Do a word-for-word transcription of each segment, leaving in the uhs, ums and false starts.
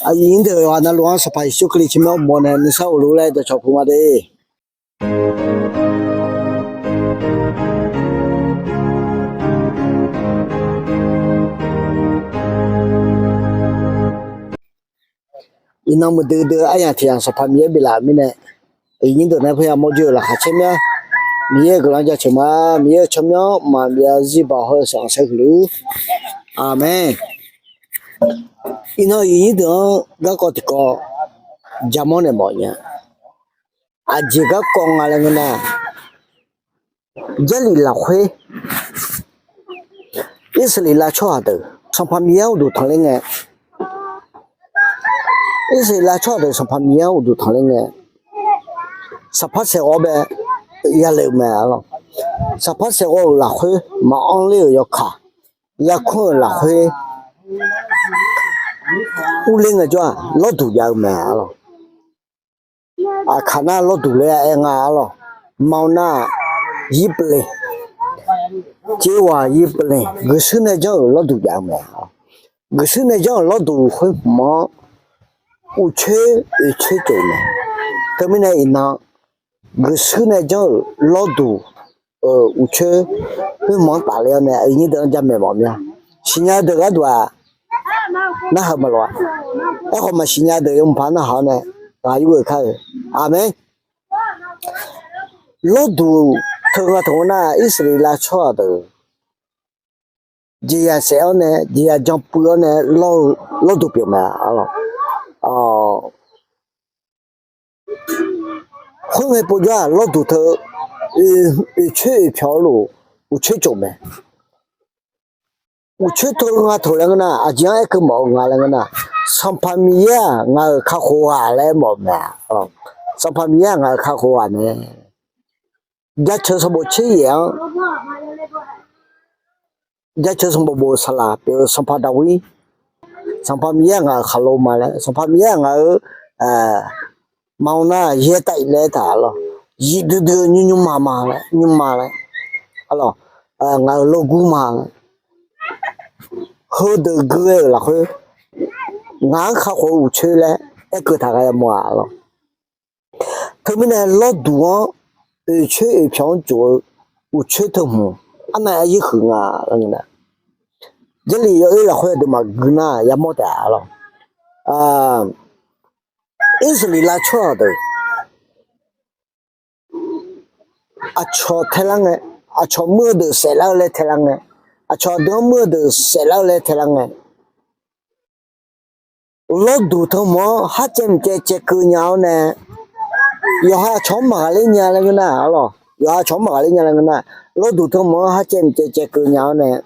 Aqyuif nyir deuq, yawqghaq navluf-anr Sanqpaq Yeqsur Kali tsawrmyanr mawf nae nuisar ghofluf laer dawqcawq puq ma de. Iqnan muiqdui dui aryamq tiq yamq Sanqpaq Miqyaer biflaf-euq mirnae, aqyuif nyir deuq nae parya mawrjeuq-eu laqkhaq caer myanr, Miqyaer-euq guiqlanq jaceuq ma. Miqyaer-euq tsawrmyanr maqbyav zarzir baoq hawr-eu sanqsaq huiq luf-ur. Aqmeq. Iqnan aqyuif nyir deuq-anr garkawv tiqkawv jamawr naeq mawf nya. Aqjeq garkawv nga laer ngeur nar, Jarlif lafkhoer Irsaqleqlav tsawrhaq deuq Sanqpaq Miqyaer-anr uqduq tanqler ngae, Irsaqleqlav tsawrhaq deuq Sanqpaq Miqyaer-anr uqduq tanqler ngae, saqpar saeqghawv bae yale-euq mae arlawq. Saqpar saeqghawv-euq lafkhoer maqanr ler-euq yawkaq, yarkmr-euq lafkhoer urler ngaejawr-aq lawrduq jav-eu mae arlawq. Aqkaq nar lawrduq laer aer nga arlawq. Maqaw nar-aq, yir pavle, tserwaq yir pavle, guiqshuir nae janr-euq lawrduq jav-eu mae. Guiqshuir nae janr-euq lawrduq khoer hmq-anr uqcoer oeqcoer tsof mae. Teumirnae iqnan guiqshuir nae janr-euq lawrduq, uqcoer khoer hmq-anr tafler-awr nae aqyuif nyir deuq-anr jamaeq mawf mya. Siqnya-eu deuq gharduq-aq, narhaq maqlof-a. Aerkhawf maqsiqnya deuq yawmuiq paq-anr narhaq-awr nae ghaq yur ghae kar-eu. Aqmeq. Lawrduq teu nga teu-anr nar, Irsaqleqlav tsawrhaq deuq jeqzaq saef-awr nae jeqzaq janpuiv-awr nae lawr-eu lawrduq pyeuf mae arlawq. Khoerngae povjawr-aq lawrduq teu oeqcoer oeqpyawq-eu lof uqcoer tsof mae. Uqcoer teu nga teu laer ngeur nar, aqjeq-anr aerkeuv mawf-eu nga laer ngeur nar, Sanqpaq Miqyaer-aq ngaq-euq kakhof ghaq laer mawf-eu mae. Sanqpaq Miqyaer-aq ngaq-euq kakhof ghaq mae. Jaceuq sanqbof tser yaef-anr jaceuq sanqbof bof-eu saqlaq pyeuf-eu Sanqpaq Daqwir, Sanqpaq Miqyaer-aq ngaq-euq khaqlo ma laer, Sanqpaq Miqyaer-aq ngaq-euq maqaw nar yaer tav-iq laer taq arlawq. Zifdui dui-eu nymrnymr ma ma laer, nymrma laer arlawq. Ngaq-euq lawrgur ma laer, heudeuq gui ghae-euq lafkhoer ngaq-anr kakhof-eu uqcoer laer aerkeuv taq ghae yamawr-aq arlawq. Teumirnae lawrduq-anr oeqcoer oeqpyawq-anr tsof-eu uqcoer teu hmq arnav aryir huiq nga laer ngeur nar, Jarlif yawoer lafkhoer aqduimaf gui nar yamawr taef-a arlawq. Irsaqleqlav tsawrhaq deuq aqcawq taelar ngae, aqcawq muir-eu deuq saeflar-eu laer taelar ngae, aqcawq aqdui-anr muir-eu deuq saeflar-eu laer taelar ngae, lawrduq teu hmq-anr kharcaev mqcaev caevkeuv nya-awr nae, yawqha aqcawq-anr maqghaqler nya laer ngeur nar arlawq, yawqha aqcawq-anr maqghaqler nya laer ngeur nar, lawrduq teu hmq-anr kharcaev mqcaev caevkeuv nya-awr nae,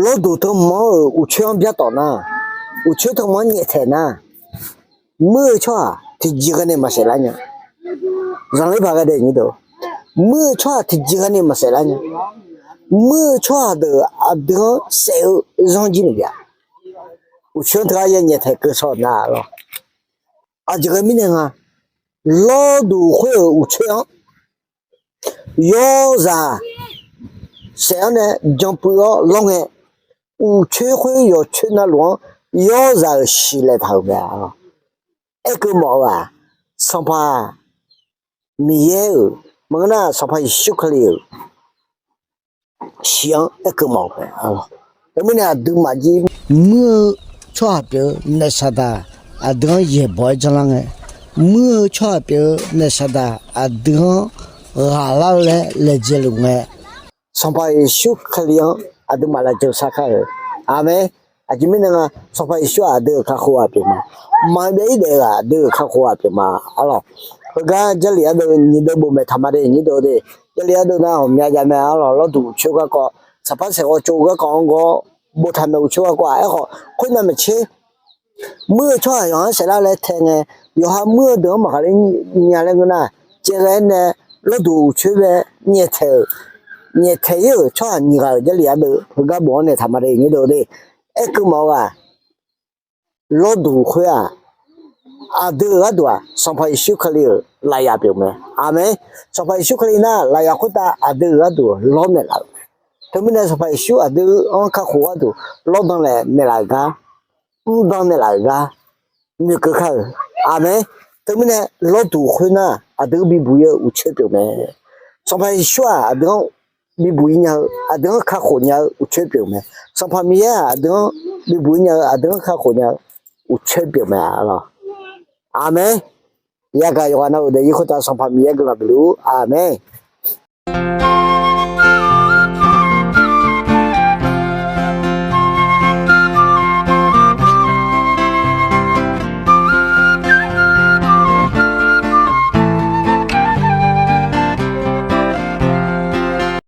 lawrduq teu hmq-anr-euq uqcoer-anr byartawf nar, uqcoer teu hmq-anr nyaeftaeq nar, muir-eu tsawrhaq tiqjeq ghae nae maqsaef lar nya. Zanqler paq ghae dae nyir deuq, muir-eu tsawrhaq tiqjeq ghae nae maqsaef lar nya. Muir-eu tsawrhaq deuq aqdui-anr saef-eu zanr jir naeq jav. Uqcoer-anr teughaq ya nyaeftaeq keuv shawr nar arlawq. Aqjeq ghae mirnae nga, lawrduq khoer-euq uqcoer-anr yawrzaq saef-awr nae janpuiv-awr lawr ngae, uqcoer khoer yawqcoer navluf-anr yawrzaq-euq shiq laeq taq-euq mae. Aerkeuv mawf-eu-aq, Sanqpaq Miqyaer-euq maqngeur nar, Sanqpaq Yeqsur Kali-euq shiq-anr aerkeuv mawf-eu mae. Teumirnae aqduimaf jir muir-eu tsawrhaq pyeuf-eu naef saqdaq aqdui-anr yaeqbawq-aer janrlar ngae, muir-eu tsawrhaq pyeuf-eu naef saqdaq aqdui-anr ghaqlar-eu laer laejae luf ngae, Sanqpaq Yeqsur Kali-anr aqduimaf lafjeuq sar kar-euq. Aqmeq. Aqjeq mirnae nga, Sanqpaq Yeqsur-aq aqdui-euq kakhof ghaq pyeuf ma. Maqbyav-ir daef-eu ghaq aqdui-euq kakhof ghaq pyeuf ma arlawq. Heugar Jarlif ardeuv nyiq deuv bof maeq taq ma de nyir deuv de. Jarlif ardeuv nar ghawqmya jav mae arlawq. Lawrduq uqcoer garkawv, saqpar saeqghawv tsov-eu garkawv-anr gawr boftaq maeq uqcoer garkawv-aq. Aerkhawf khoernav maeqtser, muir-eu tsawrhaq yawqha-anr saeflar laer tae ngae, yawqha muir-eu deuq-anr maqghaqler nya laer ngeur nar, caevghae-aer nae lawrduq uqcoer bae nyaeftaeq-euq, nyaeftaeq-ir-euq tsawrhaq nyiq ghaq-euq Jarlif ardeuv heugar bof-anr naeq taq ma de nyir deuv de. Aerkeuv mawf-eu ghaq, lawrduq khoer-aq, aqdui-euq gharduq-aq Sanqpaq Yeqsur Kali-euq lafyaf pyeuf mae. Aqmeq. Sanqpaq Yeqsur Kali nar lafyaf khoertav aqdui-euq gharduq lawrnaeq laf-euq mae. Teumirnae Sanqpaq Yeqsur aqdui-anr kakhof gharduq lawrdan laeq maeqlaf-euq gar mrbanq naeqlaf-euq gar noeqkeuv kar-euq. Aqmeq. Teumirnae lawrduq khoernar aqdui-anr bibuq-ir-eu uqcoer pyeuf mae. Sanqpaq Yeqsur-aq aqdui-anr bibuq-ir nya-eu, aqdui-anr kakhof nya-eu uqcoer pyeuf mae. Sanqpaq Miqyaer-aq aqdui-anr bibuq-ir nya-eu, aqdui-anr kakhof nya-eu uqcoer pyeuf mae lawq. Aqmeq. Yagaq yawqghaq navluf daefzir khoertav Sanqpaq Miqyaer guiqlanq bifluf-ur. Aqmeq.